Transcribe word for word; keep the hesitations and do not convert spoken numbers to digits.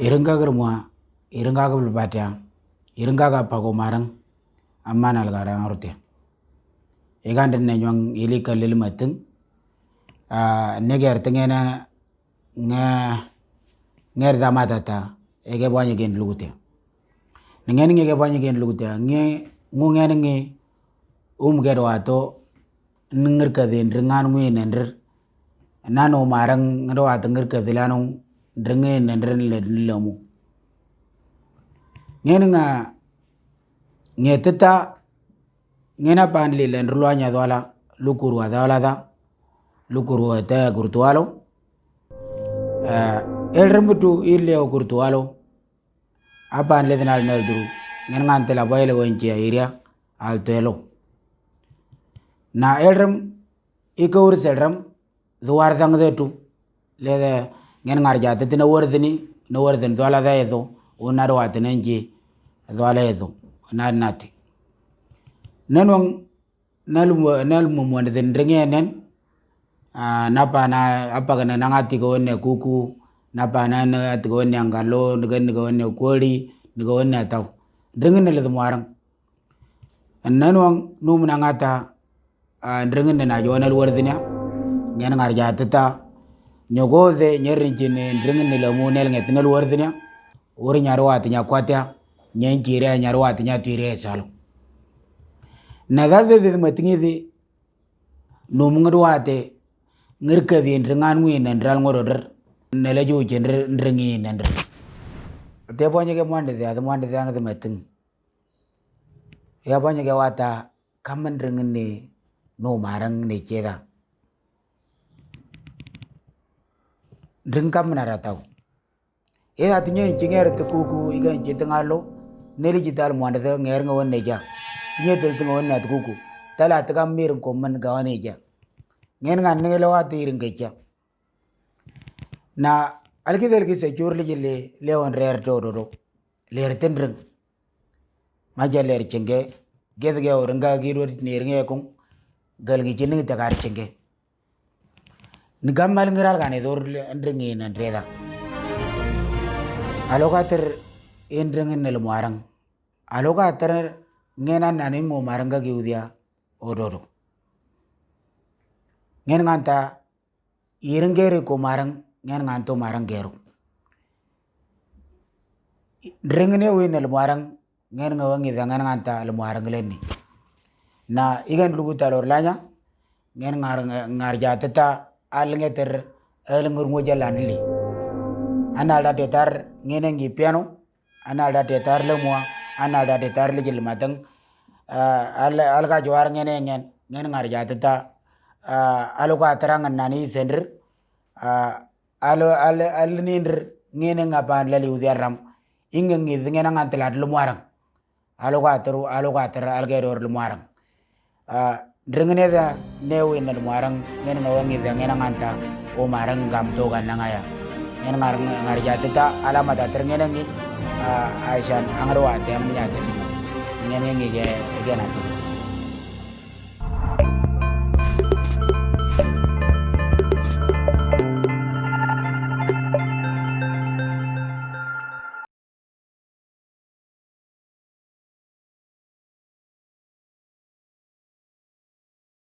Iringak rumwa, iringak belbatia, iringak apa ko marang, aman algarang rute. Ikan den nenyong ili kalil mating. Ah, neger tengena nge nger dama tata ege bwanya gen lugute. Nengen nge ege bwanya gen lugute nge ngu ngen nge um gedo ato nengir kadin ringan ngui nendir nano marang ngedo ato ngir kadilano dringe nendir le lamu. Ngen nga nge teta ngena pan li lendir luanya dola lukuru adola da lukuru ete kurtualo. Eh, el rembutu ile o kurtualo. Apan le denal nel duru ngen ngan tela baile wenche iria al telo. Na el rem ike ur sel rem duar dang de tu le de ngen ngar ja teti na wardini na warden dola da edo una ro atene nji dola edo na nati. Nenwang nal nal mumwan den ringe nen. Ah, napa na apa kana nangati ko ne kuku, napa na nangati ko ne angalo, ngan ko ne kori, ko ne tau. Dringin ne le muarang. Nanwang num nangata, ah, dringin ne na jo nal wardinya. Ngen ngar ja teta. Nyogo de nyerin jine dringin ne le mu nel nget nal wardinya. Uri nyarwati nyakwatia, nyen kire nyarwati nyatire salo. Na dade de matingi de num ngarwate ngir kadin ringan ngui nendral ngoroder nela ju chen ringi nendr. Te bonye ke mwande de ad mwande de ang de mating. Ya bonye ke wata kamen ringin ni no marang ni cheda. Ring kamen aratau. Eda tinye chinger te kuku igan chitengalo neli chital mwande de nger ngawan neja. Tinye tel tengawan nat kuku. Tala tegam mir komen gawan neja. Ngen ngan nelo ati ring kecha. Na alki del ki se chur li jile leon rer to do do. Ler ten ring. Maja ler chenge. Ged ge oringa gi ro ni ringe kung. Gal gi chining te kar chenge. Ni gammal ngiral gane dor ndringi nan reda. Aloka ter indringin nel muarang. Aloka ter ngena nani ngo maranga gi udia ododo. Ngen nganta iringeri ko marang ngen nganto marang geru. Dringine wi nel muarang ngen ngawangi da ngen nganta le muarang leni. Na igan lugu talor lanya ngen ngar ngar jateta al ngeter el ngur nguja lanli. Anal da detar ngene ngi piano, anal da detar le mua, anal da detar le jil mateng. Ah, al al ka juar ngene ngen ngen ngar jateta. Ah, alu ka terang nani sendir. Ah, al al al nindir ngene ngapan lali udiaram. Inga ngi ngena ngantelat le muarang. Alo ka teru alo ka ter al ke dor le muarang. Ah, dringine da ne wi na le muarang ngen ngawangi da ngena nganta o marang gam to gan nangaya. Ngen ngar ngar jateta ala mata ter ngene ngi. Ah, aisan angro ate am nyate. Ngene ngi ge ge na.